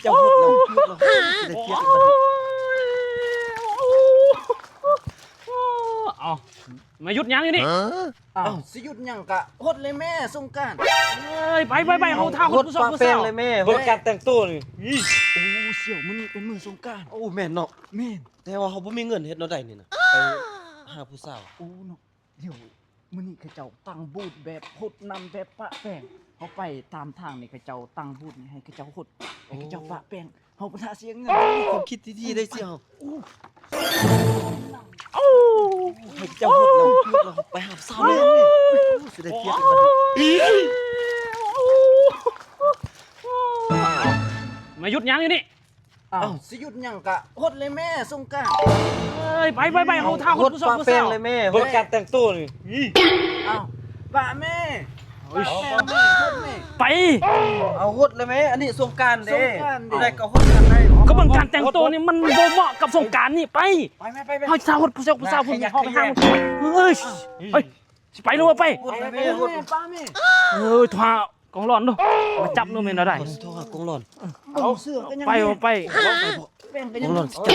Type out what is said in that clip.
ເຈົ້າຫົດແລ້ວ ຫົດແລ້ວ ຊິໄດ້ປຽກອີກບັດນີ້. ເອົ້າ ມາຢຸດຫຍັງຢູ່ນີ້? ເອົ້າ ຊິຢຸດຫຍັງກະຫົດເລີຍແມ່ ສົງການ. ເອີຍ ໄປ ໄປ ໄປ ເຮົາຖ້າຫົດຜູ້ສາວ ຫົດປະແປ້ງເລີຍແມ່ ເບິ່ງການແຕ່ງໂຕນີ້. ໂອ້ ສ່ຽວ ມື້ນີ້ເປັນມື້ສົງການ. ໂອ້ ແມ່ນເນາະ. ແມ່ນ. ແຕ່ວ່າເຮົາບໍ່ມີເງິນເຮັດແນວໃດນີ້ນະ ໄປຫາຜູ້ສາວ. ໂອ້ເນາະ. ດຽວມື້ນີ້ເຂົາເຈົ້າຕັ້ງບູດແບບຫົດນ້ຳແບບປະແປ້ງ. ເຮົາໄປຕາມທາງນີ້ ເຂົາເຈົ້າຕັ້ງບູດນີ້ໃຫ້ເຂົາເຈົ້າຫົດ ໃຫ້ເຂົາເຈົ້າປະແປ້ງ. ເຮົາບໍ່ຖ້າເສຍເງິນ. ຄວາມຄິດທີ່ດີໄດ້ຊິເຮົາ. ໂອ້ ໃຫ້ເຂົາເຈົ້າຫົດແລ້ວ ຫົດແລ້ວໄປຫາສາວເລີຍ. ໂອ້ ຊິໄດ້ປຽກອີກບັດນີ້. ມາຢຸດຫຍັງຢູ່ນີ້? ເອົ້າ ຊິຢຸດຫຍັງກະຫົດເລີຍແມ່ ສົງການ. ເອີຍ ໄປ ໄປ ໄປ ເຮົາຖ້າຫົດຜູ້ສາວ ຫົດປະແປ້ງເລີຍແມ່ ເບິ່ງການແຕ່ງໂຕນີ້. ເອົ້າ ປະແມ່ ປະແປ້ງແມ່ ຫົດແມ່. ໄປ ເອົາຫົດເລີຍແມ່ ອັນນີ້ສົງການເດ້. ສົງການເດ້ ຜູ້ໃດກໍຫົດກັນໄດ້. ກໍເບິ່ງການແຕ່ງໂຕນີ້ ມັນບໍ່ເໝາະກັບສົງການນີ້. ໄປ ໄປແມ່ ໄປ ໄປ ເຮົາຖ້າຫົດຜູ້ສາວ ຜູ້ສາວ ເຮົາໄປຫາ. ເອີຍ ເອີຍ ຊິໄປຫຼືບໍ່ໄປ? ຫົດເລີຍແມ່ ຫົດ ປະແມ່. ເອີຍ ໂທຫາ ກອງຫຼອນດູ ມາຈັບດູແມ່ນແນວໃດ. ໂທຫາກອງຫຼອນ. ເບິ່ງເສື້ອກໍຍັງ ໄປບໍ່ໄປ? ແປ້ງກໍຍັງ ກອງຫຼອນຊິຈັບ.